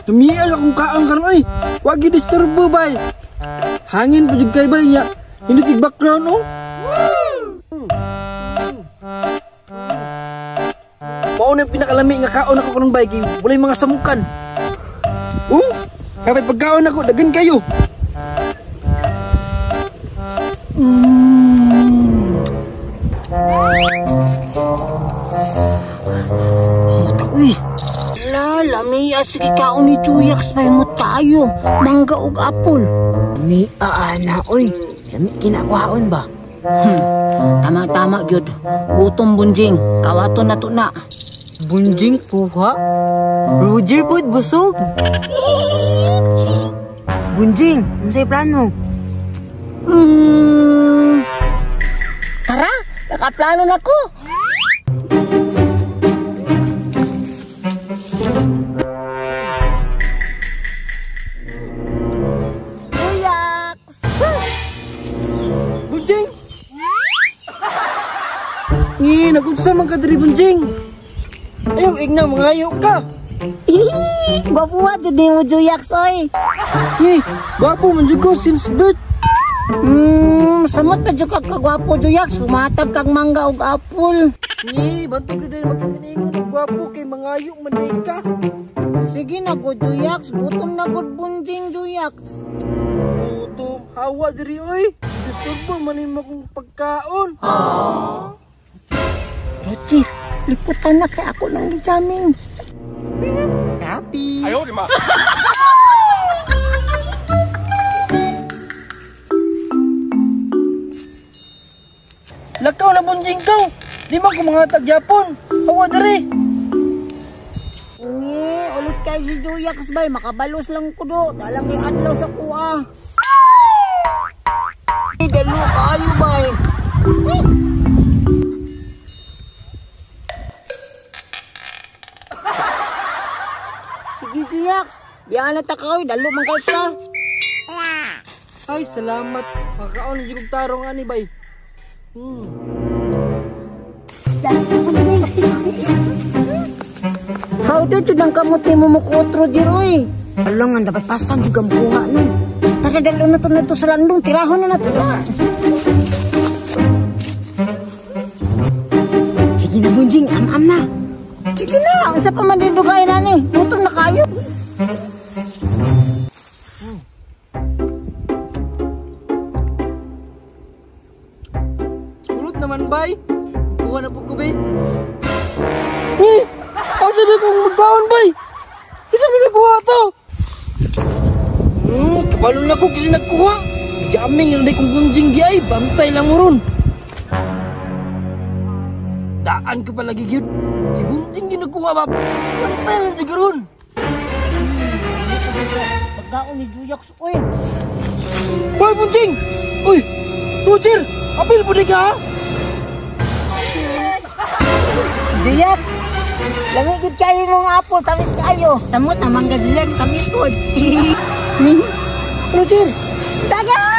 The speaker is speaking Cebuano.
Tumial akong kaon karon oy. Wag gidisturbo bay. Hangin pa jud kay bay nya. Hindot ig background oh. Mao na pinakalami nga kaon ako karong bay kay walay mga samukan. Oh, kapay pagkaon ako dagan kayo. Uy. Lami, sige kaon ni Juyax, may mo tayo. Mangga og apple. Mi aana oy. Lami kinakuhaon ba? Tama-tama gyud. Gutom bunjing, kawaton na to na. Bunjing kuha? Roger pod busog. Bunjing, unsay plano? Tara, nakaplano na ko. Bunjing! Ngi, nag-unsa man ka diri Bunjing? Ayaw, igna, mangayo ka. Gwapo wa jud nimo Juyax oy. Ngi, gwapo man jud ko since birth. Samot na jud ka kagwapo Juyax, humatab kag mangga og apple. Ngi, bantog na dahil mag-ingon og gwapo kay mangayo man day ka. Sige na go Juyax, gutom na gud Bunjing Juyax. Gutom, hawa diri oy. Disturbo man nimo akong pagkaon. Roger, liputan na kay ako lang gijamming. Happy. Ayaw, di ma. Lakaw na Bunjing ko. Di man ko mga tagyapon. Hawa diri. Ngi, ulit kay si Juyax bay, makabalos lang ko do. Dalang kay adlaw sa kuha. Dalo kayo bay. Sige Juyax, biya na ta kaoy, dalo man kay ka. Ay, salamat. Makakaon na jud kog tarong ani bay. How did you nang kamot ni mo mukot, Roger oy? Alongan dapat pasan juga mukuha no. Tara dalo na to sa landong, tirahon na nato na. Sige na Bunjing, am-am na. Sige na, unsa pa man didugay na ni? Gutom na kayo. Kulot naman bay. Kuha na po ko bay. Eh, asa na kong magkaon bay? Isa mo nagkuha to. Kabalo na ko kasi nagkuha. Jamming yun na kong Bunjing di ay. Bantay lang mo ron. Daan ko palagi yun. Si Bunjing yung nagkuha ba? Bantay lang juga ron. Pagkaon ni Juyax, oy. Hoy Bunjing! Uy! Roger! Apil po di ka ha? Juyax! Lami gud kayo mong apple, tamis kayo. Samot na mangga Juyax, tamis gud. Roger! Dagan!